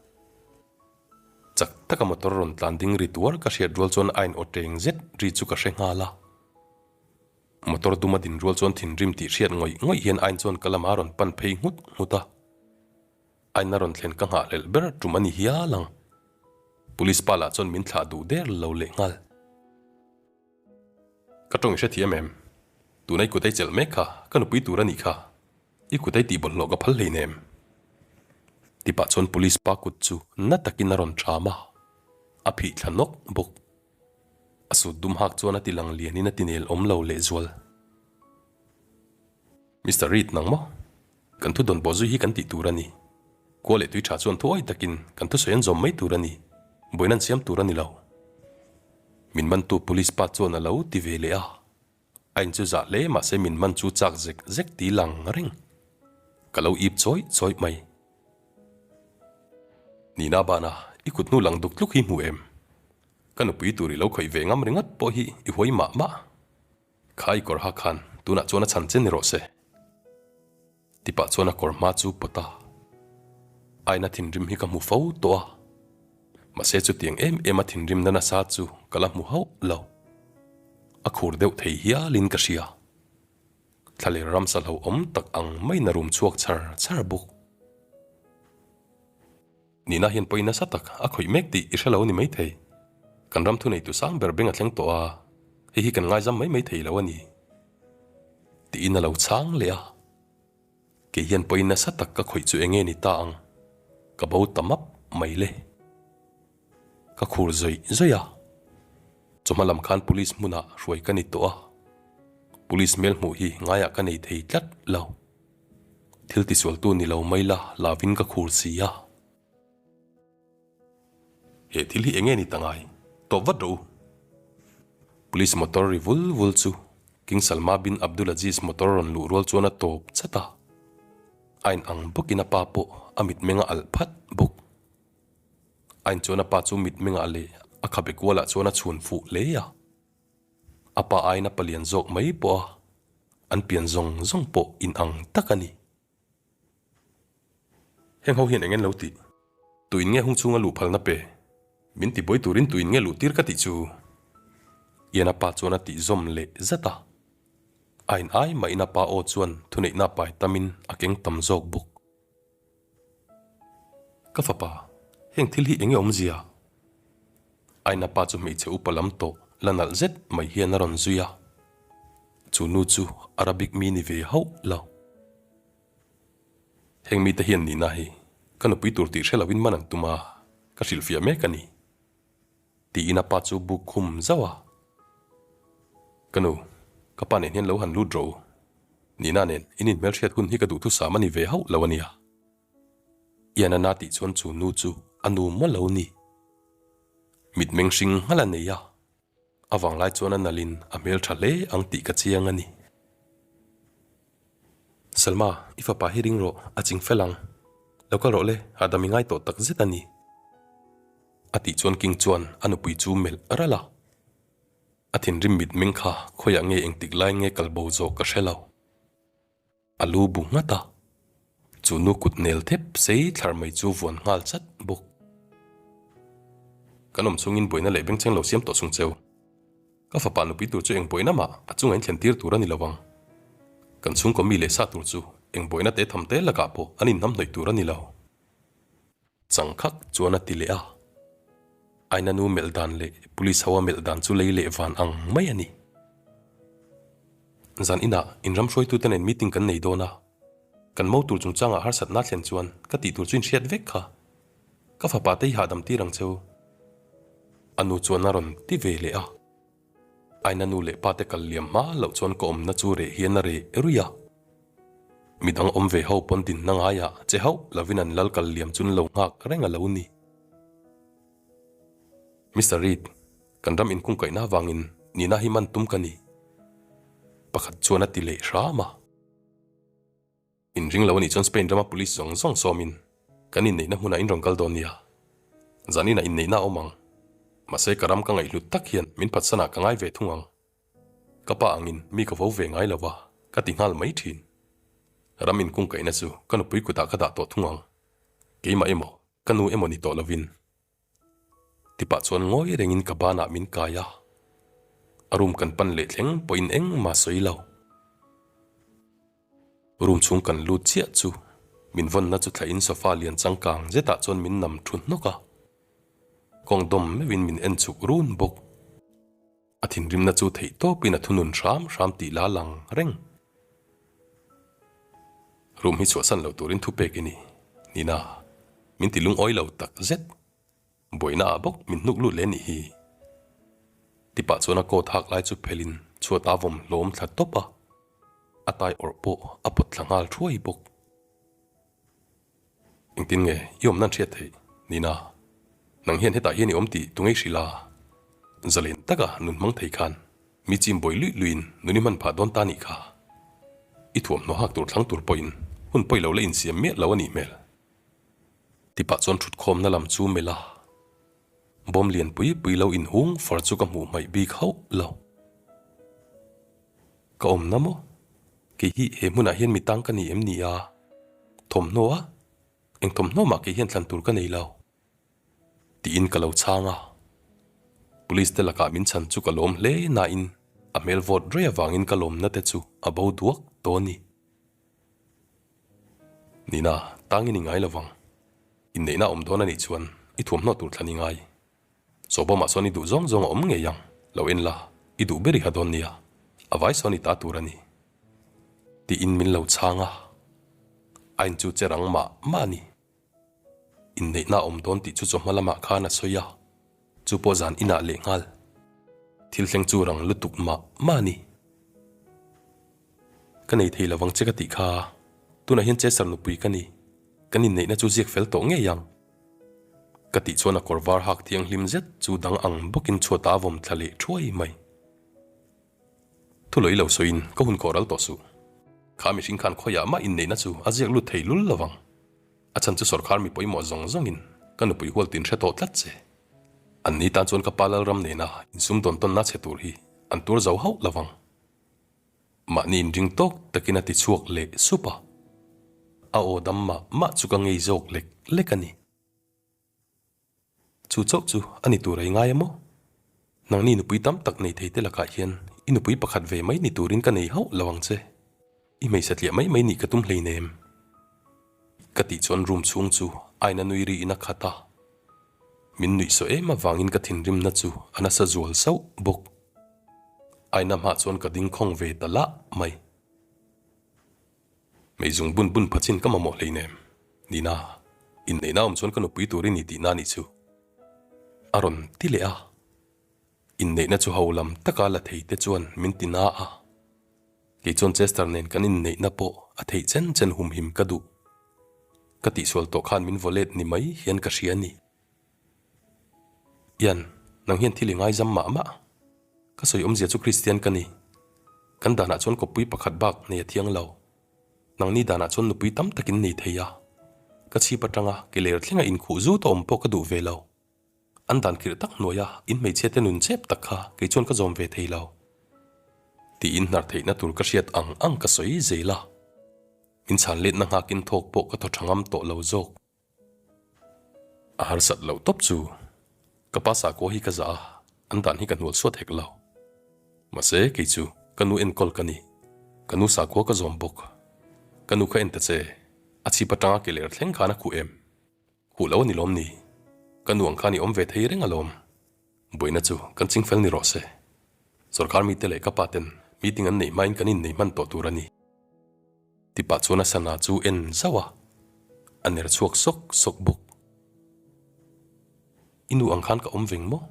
Chak taka motor rawn tlan ding ri tuar ka hriat rual chuan a in aw teng zet ri chu ka hre nghal a. Motor duma din rual chuan thinrim tih hriat ngawih ngawih hian ain chuan ka lama rawn pan phei nghut nghut a. Aina rawn thlen ka nghahhlelh ber tum a ni hial ang. Police pa lah chuan min thlah duh der lo leh nghal. Ka tawng i hrethiam em? Tuna i kut ei chelh mek kha ka nupui tur a nih kha. I kut ei tih bawlhhlawh ka phal hleinem. Tipah chuan police pa kut chu na takin a rawn ṭham a, a phih thla nawk bawk. A sut dum hak chuan a ti lang lianin a ti nel awm lo lehzual. Mister Reid nang maw? Kan thu dawn pawh zui hi kan tih tur a ni. Kua leh tui tha chuan thuawi takin kan thusawi an zawm mai tur a ni. Buaina an siam tur a ni lo. Min mantu police pa chuan a lo ti ve leh a. A in chu zah hle mahse min man chu chak zek zek ti lang reng. Ka lo ip chawih chawih mai. Nina bana i kut hnu lang duk tluk hi hmu em? Ka nupui tur i lo khawih ve ngam ringawt pawh hi i huai mah mah. Kha i kawr ha khan tunah chuan a chhan che ni rawh se. Tipah chuan a kawr hma chu pawt a. Aina thinrim hi ka hmu fo tawh a. Mahse chutiang em em a thinrimna nasa chu ka la hmu hauh lo. A khur deuh thei hialin ka hria. Thlaler ramsa hlauhawm tak ang maiin a rum chhuak char char bawk. Nihna hian pawi nasa tak a khawih mek tih i hre lo a ni maithei. Kan ram thuneitu sang ber beng a thleng tawh a, hei hi kan ngaizam mai mai thei lo a ni. Tiin a lo chhang leh a. Kei hian pawi nasa tak ka khawih chu eng nge ni ta ang? Ka bo ta map mai le. Ka khur zawih zawih a. Chawhma lam khan police hmunah hruai ka ni tawh a. Police hmel hmuh hi ngaiah ka nei thei tlat lo. Thil tisualtu ni lo mai la lavin ka khur si a. He thil hi enge ni ta ngai? Tawp vat rawh u. Police motor ri vul vul chu King Salma bin Abdulaziz motor rawn luh rual chuan a tawp chat a. A in ang bawkin a pa pawh a mitmeng a alh phat bawk. A in chuan a pa chu mitmengah leh a khabe kualah chuan a chhun fuh hle a. A pa aiin a palian zawk mai pawh a, an pian zawng zawng pawh in ang tak a ni. Heng ho hian eng en lo tih? Tuin nge hung chhunga luh phalna pe? Min ti buai turin tuin nge luh tir ka tih chu? Ian a pa chuan a tih zawm leh zat a. A in ai mahin a pa aw chuan thuneihna pai tamin a keng tam zawk bawk. Ka fapa, heng thil hi enge awmzia? Aina pa chu hmeichhe upa lam tawh la nalh zet mai hian a rawn zui a. Chu nu chu Arabic mi ni ve hauh lo. Heng mite hian nihna hi ka nupui tur tih hre loin man an tum a, ka hrilhfiah mek a ni. Tiin a pa chu buk khum zauh a. Ka nu, ka pa nen hian lo han lut rawh u. Nina nen in inhmelhriat hun hi ka duhthusam a ni ve hauh lo a nia. Ian a na tih chuan chu nu chu a nu maw lo ni. Mitmeng hring nghalh a nei a. A vanglai chuan a nalhin a hmeltha hle ang tih ka chiang a ni. Salma, i fapa hi ring rawh, a ching fel ang. Lo kal rawh le, hahdam i ngai tawh tak zet a ni. A tih chuan King chuan a nupui chu melh ralh a. A thinrim mitmeng kha khawiah nge engtik lai nge kal bo zawk ka hre lo. A lu bu nghat a. Chu nu kut nel thep sei thlar mai chu vuan nghal chat bawk. Kan awm chungin buaina leh bengchheng lo siam tawh chung cheu. Ka fapa nupui tur chu eng buaina mah a chunga in thlen tir tur a ni lo ang. Kan chhungkaw mi leh sa tur chu eng buaina te tham te lakah pawh an inhnamhnawih tur a ni lo. Changkhak chuan a ti leh a. Aina nu melh dan leh police ho a melh dan chu lei leh van ang mai a ni. Zan inah in ram hruaitute nen meeting kan nei dawn a, kan mo tur chungchangah harsatna thlen chuan ka tih tur chu in hriat vek kha. Ka fapa te i hahdam tir ang cheu. A nu chuan a rawn ti ve leh a. Aina nu leh pa te kal liam hma loh chuan ka awmna chu reh hian a reh ruih a. Midang awm ve ho pawn dinna ngaiah che hauh lovin an lal kal liam chun lo nghak reng a lo ni. Mister Reid, kan ram inkungkaihna avangin Nina hi man tum ka ni. Pakhat chuan a ti leh hram a. Inring lo a nih chuan Spain rama police zawng zawng sawmin kan inneihna hmunah in rawn kal dawn nia. Zaninah inneihna a awm ang. Mahse ka ram ka ngaihhlut tak hian min phatsanah ka ngai ve thung ang. Ka pa angin mi ka vo ve ngai lo va, ka ti nghal mai thin. Ram inkungkaihna chu ka nupui kutah ka dah tawh thung ang. Keimah emaw, ka nu emaw ni tawh lovin. Tipah chuan ngawi rengin ka banah min kai a, a room kan pan leh thleng pawhin engmah sawi lo. Room chhung kan lut chiah chu min vawnna chu thlahin sofa lian changkang zetah chuan min nam thu hnawk a, kawng dawm meuhin min en chhuk run bawk. A thinrimna chu theih tawpin a thunun hram hram tih la lang reng. Room hi chhuahsan lo turin thupek i ni, Nina. Min ti lungawi lo tak zet. Buaina ah bawk min hnuk lut leh nih hi. Tipah chuan a coat hak lai chu phelin chhuat a vawm hlawm thla tawp a, a tai awrh pawh a pawt thla nghal thuai bawk. Engtin nge i awmna an hriat theih? Nina, nang hian hetah hian i awm tih tu ngei hrilh a? Zalen taka nun hmang thei khan mi chim bawi luih luihin nun i hman phah dawn ta nih kha. I thuamhnaw hak tur thlang tur pawhin hun pawi lo la insiam miah lo a nih hmel. Tipah chuan thutkhawmna lam chu melh a, bawm lian pui pui lo inhung far chu ka hmuh hmaih bik hauh lo. Ka awmna maw? Kei hi he hmunah hian mi tang ka ni em ni a? Thawmhnaw a? Eng thawmhnaw mah kei hian thlan tur ka nei lo. Tiin ka lo chhang a. Police te lakah min chhan chu ka lawm hle nain a hmel vawt rei avangin ka lawmna te chu a bo duak tawh a ni. Nina, tangin i ngai lovang. Inneihna a awm dawn a nih chuan i thuamhnaw tur thlan i ngai. Sawbawmah sawn i duh zawng zawng a awm ngei ang, lo en la, i duh ber i ha dawn nia, a vai sawn i ta tur a ni. Tiin min lo chhang a, a in chu che rang mah mah a ni. Inneihna a awm dawn tih chu chawhma lamah khan a sawi a, chu pawh zan inah leh nghal. Thil thleng chu rang lutuk mah mah a ni. Ka nei thei lovang che ka tih kha, tunah hian Chester nupui ka ni, kan inneihna chu ziak fel tawh ngei ang. Ka tih chuan a kawr var hak thianghlim zet chu dang ang bawkin chhuat a vawm thla leh thuai mai. Thu lawih lo sawiin ka hun khawh ral tawh suh. Kha mihring khan khawiah mah inneihna chu a ziak lut thei lul lovang. A chhan chu sawrkhar mi pawimawh zawng zawngin ka nupui hual tin hre tawh tlat che. An ni tan chuan ka pa Lalram nena insum dawn tawnna chhe tur hi an tur zo hauh lovang. Mahni inring tawk takin a ti chhuak leh sup a, a aw dam mah mah chu ka ngei zawk lek lek a ni. Chu chauh chu a ni tur a i ngai a maw? Nangni nupui tam tak nei thei te lakah hian i nupui pakhat ve mai ni turin ka nei hauh lo ang che. I hmeichhe tliah mai mai nih ka tum hleinem. Ka tih chuan room chhung chu aina nui riin a khat a, min nuih saw em avangin ka thinrimna chu a nasa zual sauh bawk. Aina hmah chuan ka ding khawng ve ta lah mai. Meizung bun bun phachin ka mamawh hleinem. Nina, inneihna awm chuan ka nupui tur i ni tihna nih chu. A rawn ti leh a. Inneihna chu ho lam taka la thei te chuan min ti na a. Kei chuan Chester nen kan inneihna pawh a theih chen chen humhim ka duh. Ka tihsual tawh khan min vaw let ni mai hian ka hria a ni. Ian, nang hian thil i ngaizam mah mah. Ka sawi awmzia chu Kristian ka ni. Kan danah chuan kawppui pakhat bak nei a thiang lo. Nangni danah chuan nupui tam takin nei thei a. Ka chhip atanga ke ler thlenga inkhuh zut a awm pawh ka duh ve lo. An dan khirh tak hnuaia in hmeichhia te nun chep tak kha kei chuan ka zawm ve thei lo. Tiin hnar theihna tur ka hriat ang ang ka sawi zel a. Min chhan letna nghakin thawk pawh ka thaw tha ngam tawh lo zawk. A harsat loh tawp chu ka pa sakhua hi ka zah a, an dan hi ka hnual suat hek lo. Mahse kei chu ka nu enkawl ka ni, ka nu sakhua ka zawm bawk. Ka nu kha en ta che, a chhip atanga ke ler thleng khan a khuh em? Khuh lo a ni lawm ni? Ka nu ang khan i awm ve thei reng alawm. Buaina chu kan chingfel ni rawh se. Sorkar mite leh ka pa ten meeting an neih hmain kan innei hman tawh tur a ni. Ti pah chuan a sana chu en zauh a, a ner chhuak sawk sawk bawk. I nu ang khan ka awm veng maw?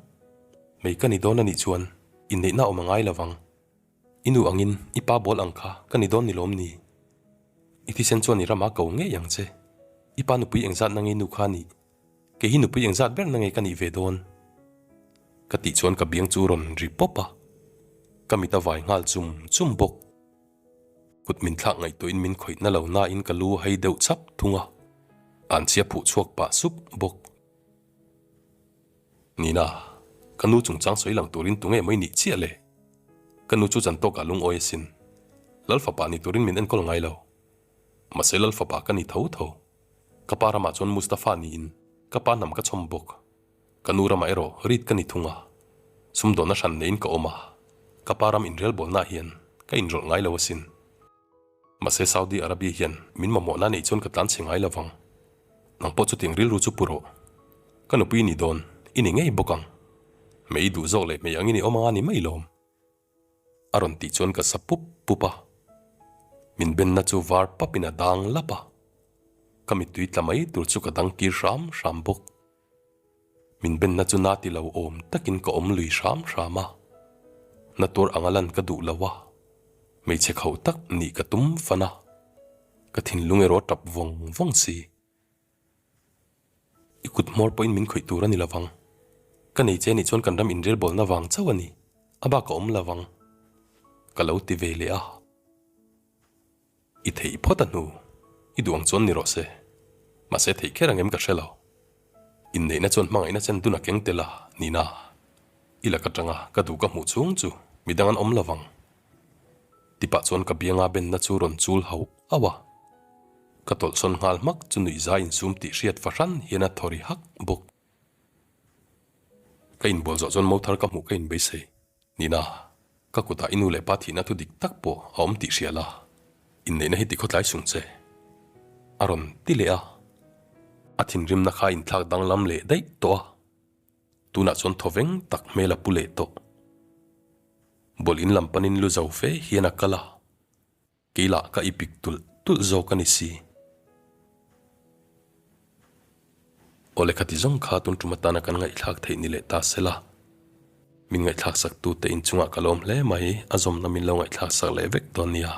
Mei ka ni dawn a nih chuan inneihna awm a ngai lo vang. I nu angin i pa bawl ang kha ka ni dawn ni lawm ni? I thisen chuan i ramah ko ngei ang che. I pa nupui engzat na ngei nu kha nih? Kei hi nupui engzat ber na nge ka nih ve dawn? Ka tih chuan ka biang chu rawn ri pawp a, ka mit a vai nghal chum chum bawk. Kut min thlak ngaihtuahin min khawih na lo nain ka lu a hei deuh chap thung a, an chhia phuh chhuak pah sup bawk. Nina, ka nu chungchang sawi lang turin tunge mai nih chiah le? Ka nu chu chan tawkah lungawi asin. Lal fapa ni turin min enkawl ngai lo. Mahse Lal fapa ka ni tho tho. Ka pa ramah chuan Mustafa niin ka pa hnam ka chhawm bawk. Ka nu ramah erawh Reed ka ni thung a. Sumdawnna hran neiin ka awm a, ka pa ram inrelbawlnaah hian ka inrawlh ngai lo asin. Mahse Saudi Arabia hian min mamawhna neih chuan ka tlan chhe ngai lo vang. Nang pawh chutiang rilru chu pu rawh. Ka nupui i ni dawn, i ni ngei bawk ang. Hmei i duh zawk leh hmei angin i awm anga ni mai lawm. A rawn tih chuan ka sa pup pup a. Min benna chu var papin a dang lap a. Ka mittui tla mai tur chu ka dang kir hram hram bawk. Min benna chu na ti lo awm takin ka awm lui hram hram a, na tur anga lan ka duh lo a, hmeichhe kho tak nih ka tum fan a, ka thinlung erawh tap vawng vawng si. I kut hmawr pawhin min khawih tur a ni lovang, ka nei che nih chuan kan ram inrelbawlna vang chauh a ni, a bak a awm lovang, ka lo ti ve leh a. I theih phawt a hnu, i duh ang chuan ni rawh se. Mahse theih kher ang em ka hre lo. Inneihna chuan hmangaihna chen dun a keng tel a, Nina. I lak atanga ka duh ka hmuh chhung chu midang an awm lo vang. Tipah chuan ka bianga benna chu rawn chul hauh auh a. Ka tawlhsawn nghal hmak chu nuihza insum tih hriat fahran hian a thaw ri hak bawk. Ka inbual zawh chuan mothar ka hmuh ka inbeisei. Nina, ka kutah i nu leh pa thihna thu dik tak pawh a awm tih hria la, inneihna hi tikhawtlai sung che. A rawn ti leh a, a thinrimna kha a inthlak danglam leh daih tawh a, tunah chuan thawveng tak hmel a pu leh tawh. Bawlh in lam panin lu zo fe hian a kal a. Kei lah ka ipik tulh tulh zawk a ni si. Aw lehkha ti zawng kha tun tum atana kan ngaihthlak theih ni leh ta sela. Min ngaihthlak sak tute inchungah ka lawm hle mai, a zawmna min lo ngaihthlak sak leh vek dawn nia.